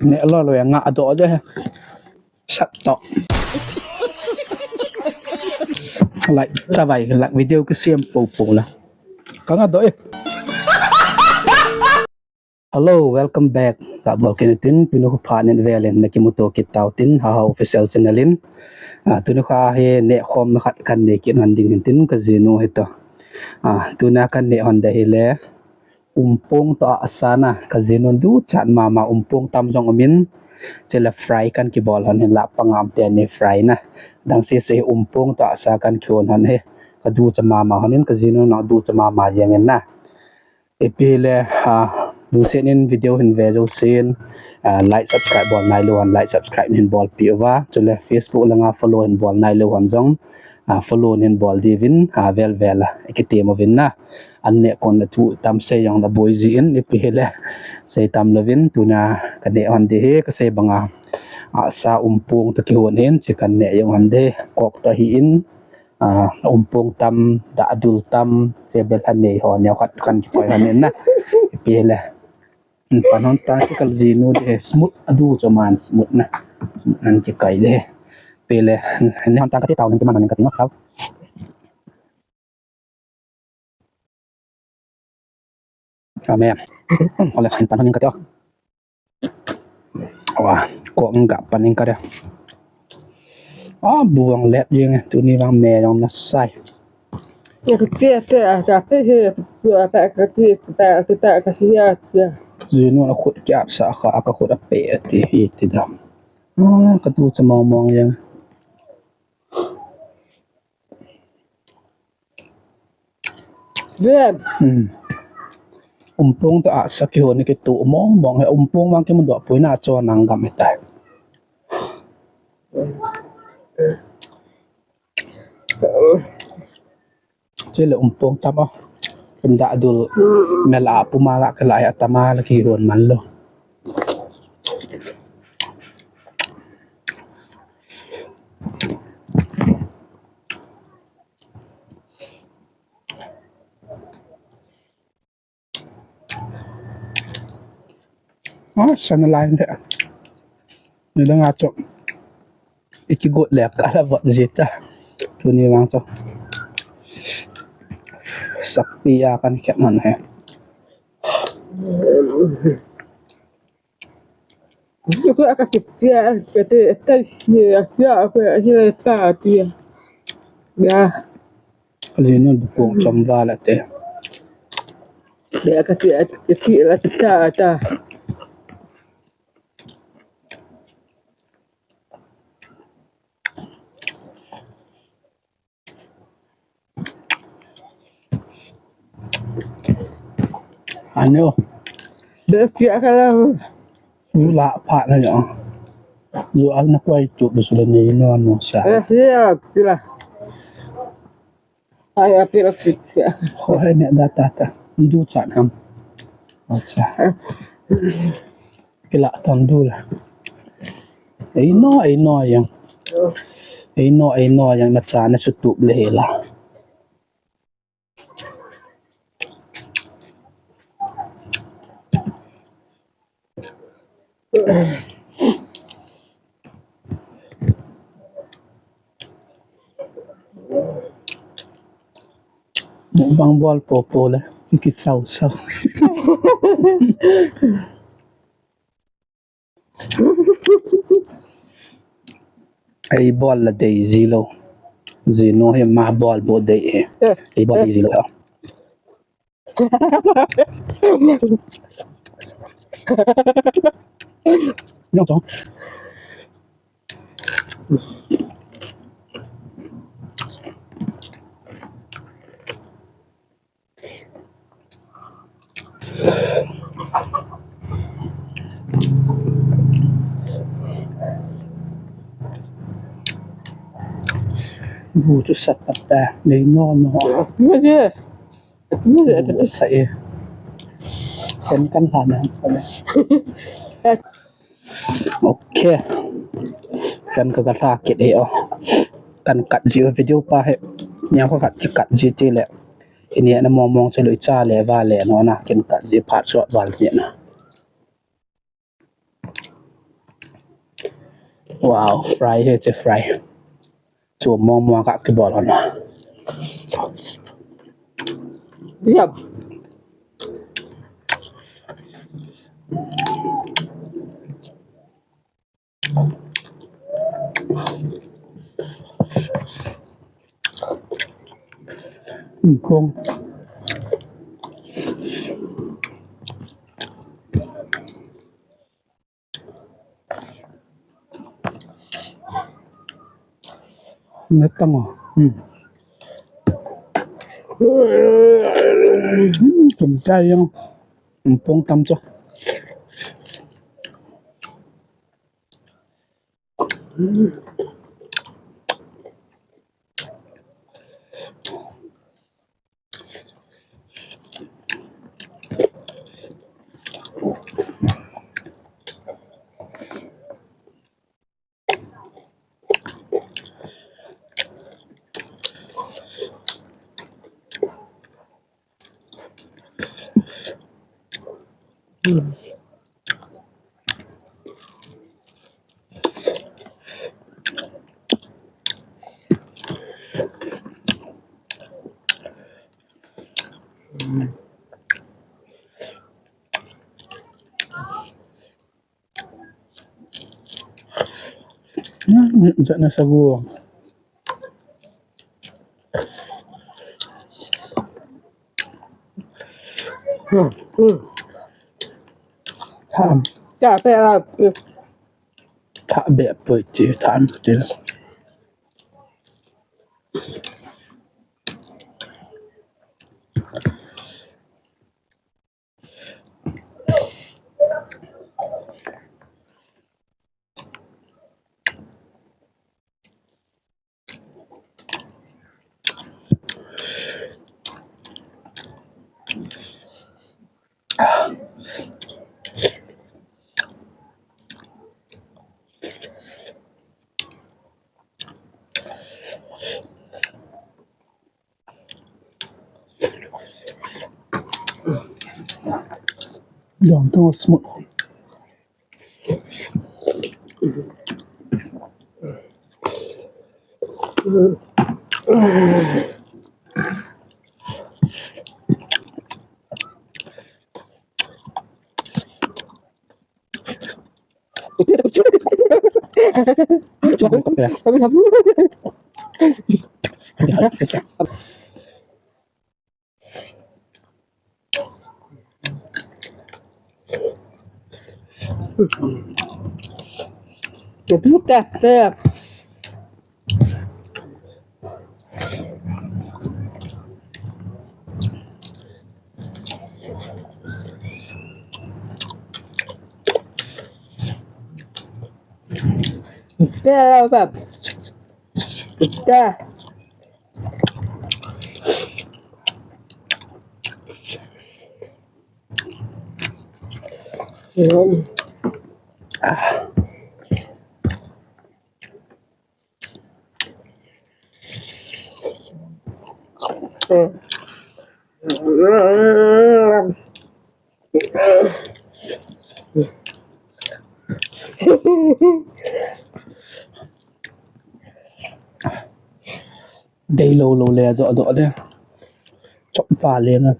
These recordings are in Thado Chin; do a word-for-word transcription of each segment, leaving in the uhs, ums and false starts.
Neh lou lou a nga doh de. Sat toh. Like, chavai, like, video kisem popo la. Ka nga doh e. Hello, welcome back. Kabol kit in tin, tuni kho phat in velin nakimuto kit tau tin, Haha Official Channel in. Ah, tuni kho hi neh khomna khat kanei kit hon ding hin tin, kajinu hitoh. Ah, tuna kanei hon ding hi le, umpong toh ahsa na, kajinun duchat mama, umpong tam jong umin, chule fry kan kibol hon hin la pangam teni fry na. Dang sese umpong toh ahsa kan kihon hon hi, kaducha mama hon in, kajinun aducha mama jeng in na. Ipi le, ah, lungset in video hin ve jousen, ah, like, subscribe bol nailou hon, like, subscribe hin bolpeh uva. Chule Facebook langa follow hin bol nailou hon jong, ah, follow hin bol diuvin, ah, vel vel a, ikitem uvin na. An neh kon a thu tam sei jong naboi jin, ipi le, sei tam louvin, tuna kaneh hon ding hi, kasei banga, ahsa umpong toh kihon hin, chu kaneh jong hon ding, kok toh ahin, ah, umpong tam, dahdul tam, che bel anei ho, neo khat kan kikoi hon in na. Ipi le. Pan hon tan kikal jinu ding, smooth aducha man, smooth na. Smooth nan kikai ding. Ipi le, neh hon tan kati tau, neh kiman hon in kati ngah tau. Amen. Ole, hin pan hon in kati o. Wa, kong ga pan in kati. Ah, buang let jeng, tuni vang me jong nasai. Ya, kati, kati, ah, kati, he, kati, kati, kati, kati, ya, ya. Jinu akhut kiat sa kha, akakhut ape ati, iti da. Ah, katu cha mong mong jeng. Ven. Hmm. Umpong toh ahsa kihon hi kitu mong mong hi, umpong vang kimudoh poi na, chon nang gam hitai. Chule umpong tam a. Kum dahdul mel a puma ga kala hi atama la kihon man lou. Ah, sana lai de. Ni dang a chu. Ikigot le kala vot jita. Tuni vang chu. Sakpi a kan kep man he. Ko aka kep tia, kete, tai, tia, tia, ko, tia, tia. Ya. Alinu dukong chamba la te. Dia kati, kati la ta, ta. Ano. Dia tia kala. Sula pa na yo. Yo ang na kwai tu, sula ni no no sa. Eh, ya, sila. Ai, api, api, api. Ho, hai, ne, da, ta, ta. Ndu chan ham. Acha. Kila tang du la. Ei no, ei no yang. Ei no, ei no yang na cha na su tup le la. Mukbang bol popo le, ki sao sao. Ei bol la dei ji lou. Jinu hi ma bol bou dei e. Ei bol dei ji lou. Nyo to. Bu chu sat tah tah, nei no no. Mene. Mene. Bu sa e. Kan kan ha na. Ok. Fan ka, ka lha kit e o. Kan kat ji video pa hi. Nia ko kat, kat ji ti le. Ini na mong mong chu lui cha le va le no na. Kin kat ji phat suat val ni na. Wow, fry hi, hiche fry. Chu mong mong ka kibol hon. Yep. Kong. Natang o. Hmm. Hmm, tum chai yang. Pong tam cho. Jat na sagu. Tham. Cha pe la. Tha be poi chi tham chi. Don't too smooth. Dei lou lou le adoh doh le. Chop va le na.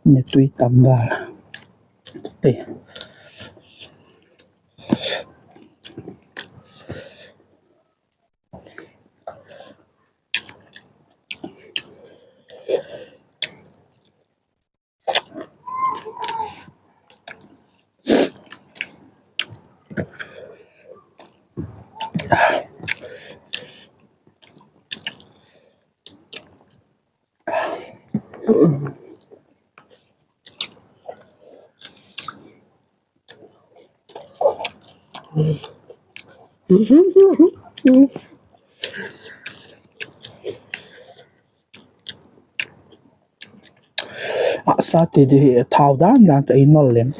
Mitui tam va. Te. Asa ti di hi thao dan dan ta inol lem.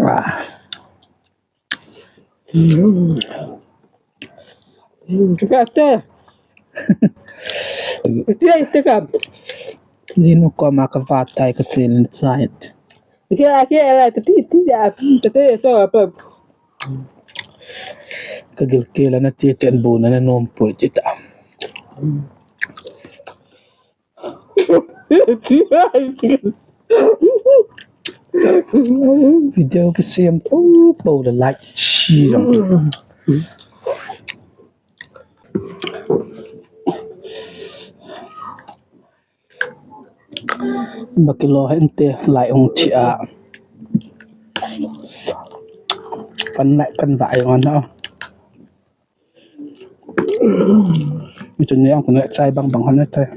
Ah. Mm. Mm, kate. Kate, kate ka. Jinu ko ma ka vatai ka tin side. Kate, kate, la, kate, kate, ya, kate, to, apa. Ka gilkel a na ti ten bu na na nom poi ti ta. Video kisem popo le like share. Ba kilo hente lai ong chia. Pan lai pan vai ngon ha. Mi chun ni ang kun chai bang bang han chai.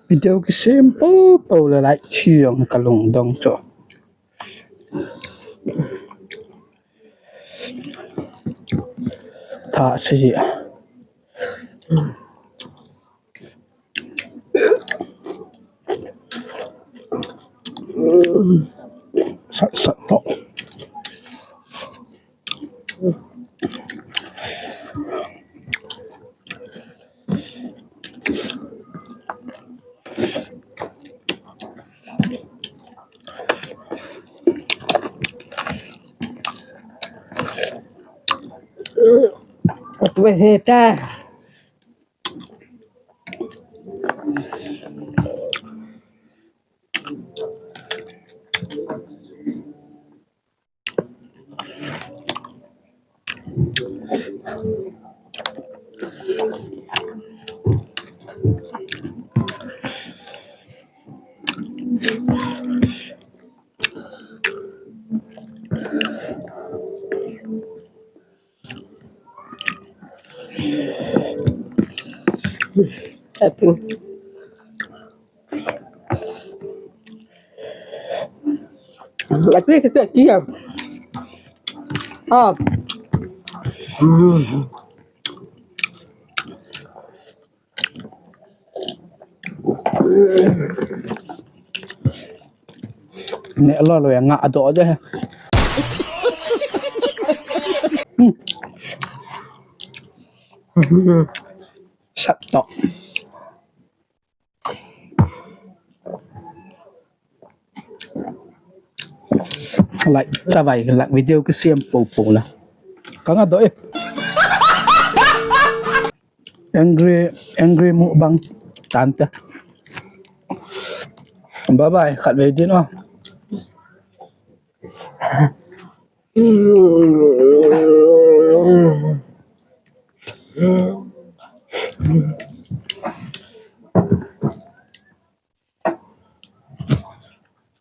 Video kisem popo le like share jong ka lungdong chu. Tha si. Sat sat to. Weheta. Atin. Atin, atin, atin. Ah. Mm. Ne lo lo ya nga ado de. Hmm. Sat to. Like, chavai, like video kisem popo la. Ka nga do e. Angry, angry mukbang. Tante. Bye bye, khatvei din o.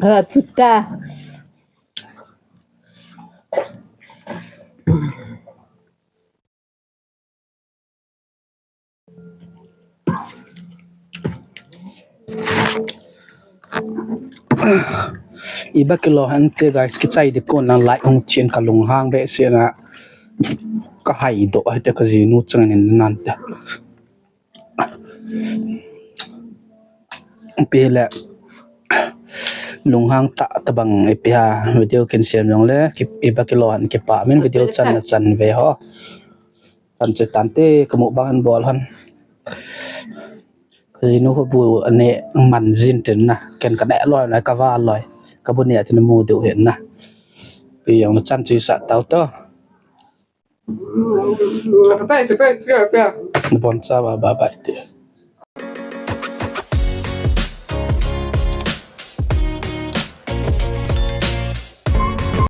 Ah, puta. Iba kilo hante guys, kichai di kon lang like hung chin ka lunghang behseh na ka hai do hite ka jinu chang nin nante. Ipi le lunghang ta tabang ipi ha video kin siam jong le iba kilo han kipa min video chan na chan ve ho. Chan che tante ka mukbang bol han. Ka jinu ho bu ane man jin tin na ken ka ne loi na ka va loi ka bu ne tin mu deu hin na. Pi jong na chan chu sa tau to. Bon sa ba ba ba te.